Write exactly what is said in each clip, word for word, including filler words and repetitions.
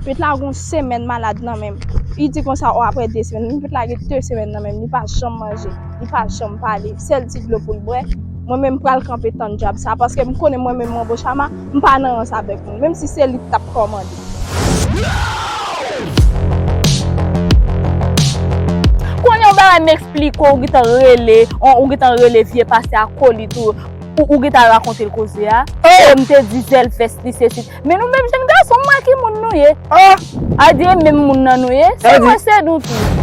Pit la gon semèn malad nan men m. Li di konsa, o, apre de semèn. Men pit la gen de semèn nan men m, li pa janm manje, li pa janm pale. Sèl ti dlo pou l bwè. Mwen menm, m pral kanpe tann djab sa, paske m konnen mwen menm, Manbo Chama, m pa nan rans avèk moun, menm si se li k t ap kòmande. Kounye yon bagay m eksplike w, ou gentan rele, ou, ou gentan rele vye pastè akolit ou, ou, ou gentan rakonte l koze a. Oh! E m te di zèl vès li, se si. Men nou menm jèn gason, m wè ki moun nou ye. Oh! A di e menm moun nan nou ye, se mwen, se nou tou.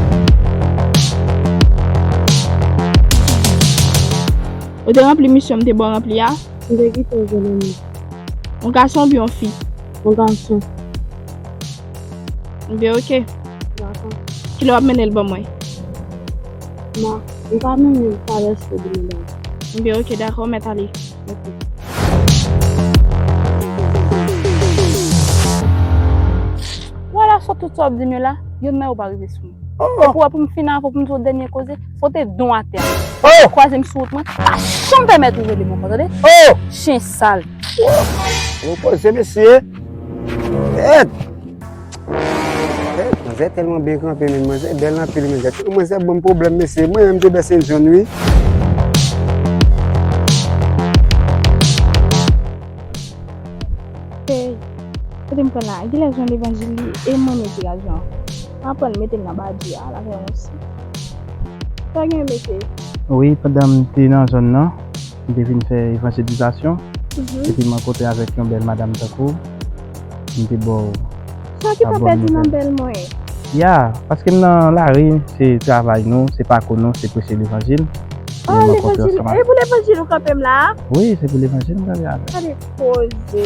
Ou te ranpli misyon m te ba w ranpli a? M te kite w jwenn yon moun. Yon gason oubyen yon fi? Yon gason. Ebyen, oke. Dakò. Kilè w ap mennen l ban mwen? Ma, m pa mennen l travèse demen la. Ebyen, oke, dakò, mèt ale. Oke. Wala, fò tout sa w ap di m yo la, yonn nan yo pa rive sou mwen. Oh! Pou, pou m fin avè w, pou m di w dènye koze, fò w te don atè a. Oh! Kwaze m sou wout mwen, pa janm pèmèt ou rele m ankò, tande? Oh! Chen sal. Gwo koze, mesye. Èd! Èd, manzè tèlman byen kanpe, men manzè bèl anpil, manzè. Manzè ban m pwoblèm, mesye. Mwen menm te bèse l jwenn, wi. Hey, kote m pran la? Genlè jwenn levanjil li, e mwen mete gason an. M aprann mete l nan badji a, l ap fè yon si. Sa gen, mesye? Wi, pandan m te nan zòn nan, m te vin fè evanjelizasyon, mhm, epi m rankontre avèk yon bèl madanm tankou w, m te ba w sa ki ta pèdi nan bèl mwen. Ya, paske m nan lari, se travay nou, se pakou nou, se preche levanjil. Oh, levanjil. E pou levanjil ou kanpe m la a? Wi, se pou levanjil m kanpe avè w. Gade koze.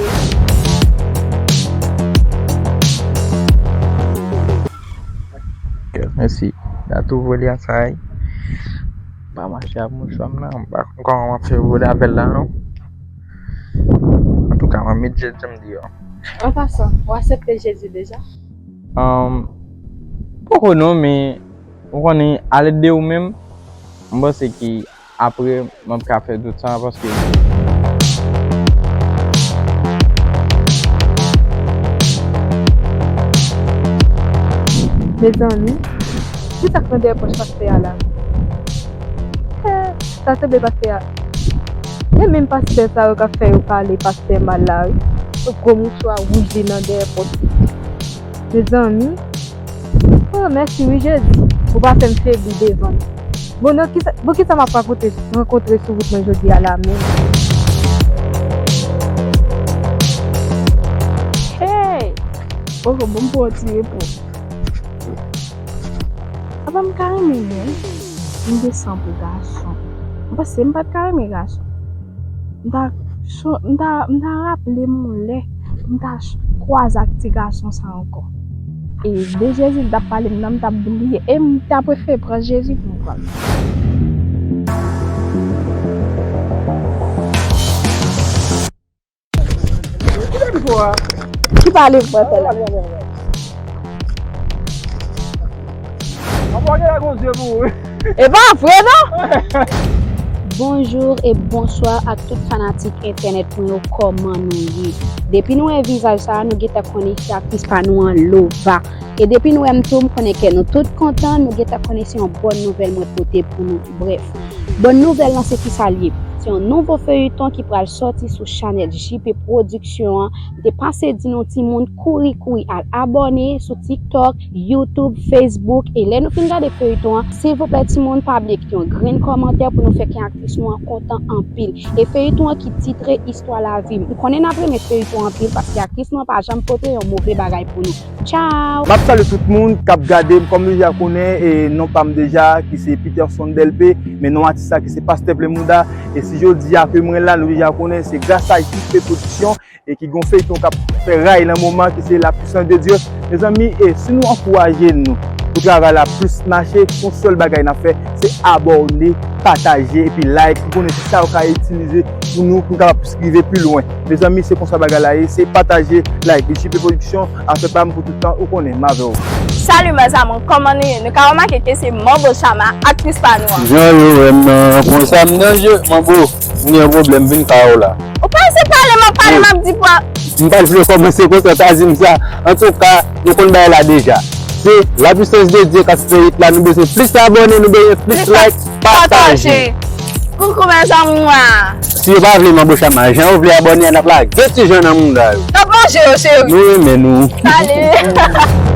Ok, mèsi. Datou vole a sa a. M pa mache ak mouchwa m nan, m pa konn kòman m ap fè vole avè l la non. Antouka, m ap met jèt jan m deyò. An pasan, ou aksepte Jezi deja? Ahn, poko non, men ou konnen, a lèd de ou menm, m panse ke apre, m ap ka fè tout sa, paske. Mezanmi, kisa k nan dèyè pòch pastè a la? Eh, sa sanble pastè a. Men menm pastè sa yo k ap fè yo pale pastè mal la, wi. Yon gwo mouchwa wouj li nan dèyè pòch li. Mezanmi. Oh, mèsi wi, Jezi. Ou pa fè m febli devan l. Bon, nan kisa, bon, kisa m ap rakonte, rankontre sou wout mwen jodi a la menm? Hey! Poko bon pou yon ti repo. Apa m ka renmen moun? M gen san pou gason. M panse m pa t ka renmen gason. M ta, m ta, m ta raple m yon lè m ta kwaze ak ti gason sa ankò. E de Jezi l t ap pale m nan, m t ap bliye. E m ta prefere pran Jezi pou m pran l. Ki pale pou atè la? Anpwa gen la gon zye pou ou. E pa vre non. Bonjou e bonswa ak tout fanatik entènèt mwen yo, kòman nou ye? Depi nou wè vizaj sa a, nou gentan konnen se aktris pa nou an, Lova. E depi nou wè m tou, m konnen kè nou tout kontan, nou gentan konnen se yon bòn nouvèl mwen pote pou nou. Brèf, bòn nouvèl lan se kisa l ye? Se yon nouvo feyiton ki pral sòti sou chanèl J P Pwodiksyon an. M te pase di nou timoun kouri kouri al abòne sou TikTok, YouTube, Facebook, e lè nou fin gade feyiton an, silvouplè timoun, pa bliye kite yon grenn kòmantè pou nou fè kè aktris nou an kontan anpil. E feyiton an ki titre Istwa Lavi m. M konnen n ap renmen feyiton an anpil paske aktris nou an pa janm pote yon move bagay pou nou. Tchao! M ap salye tout moun k ap gade m, kòm nou deja konnen, e non pa m deja, ki se Peterson Delpé, men non atis la ki se Pastè Plemouda, e si jodi a ke mwen la, nou deja konnen, se gras a J P Pwodiksyon, e ki gon feyton k ap fè ray nan moman, ki se La Puissance de Dieu. Mezanmi, e si nou ankouraje nou pou travay la plis mache, gon sèl bagay n ap fè, se abòne, pataje, epi like, pou konnen se sa yo ka itilize pou nou, pou n kapab plis rive pi lwen. Mezanmi, se konsa bagay la ye, se pataje, like, J P Pwodiksyon, afè pa m pou tout tan, ou konnen, m avè w. Salut mes amours, kòman nou ye? Nou ka remake ke se Manbo Chama, aktris pa nou an. Jan yo wè m nan, konsa m nan je, Manbo, m gen yon pwoblèm, vin kay ou la. Ou pa se pale, m ap pale, m ap di pou a-, M pa t vle kòmanse konsa, sa di m sa. Antouka, nou konn bagay la deja. Se la puissance de Dieu k ap fè it la, nou bezwen plis abòne, nou bezwen plis like, pataje. Koukou mèzanmi mwa. Si yo pa vle manbo chama, jan yo vle abòne a, n ap lage ti jan nan mouda yo. N ap manje yo cheri. Nou renmen nou. Salut.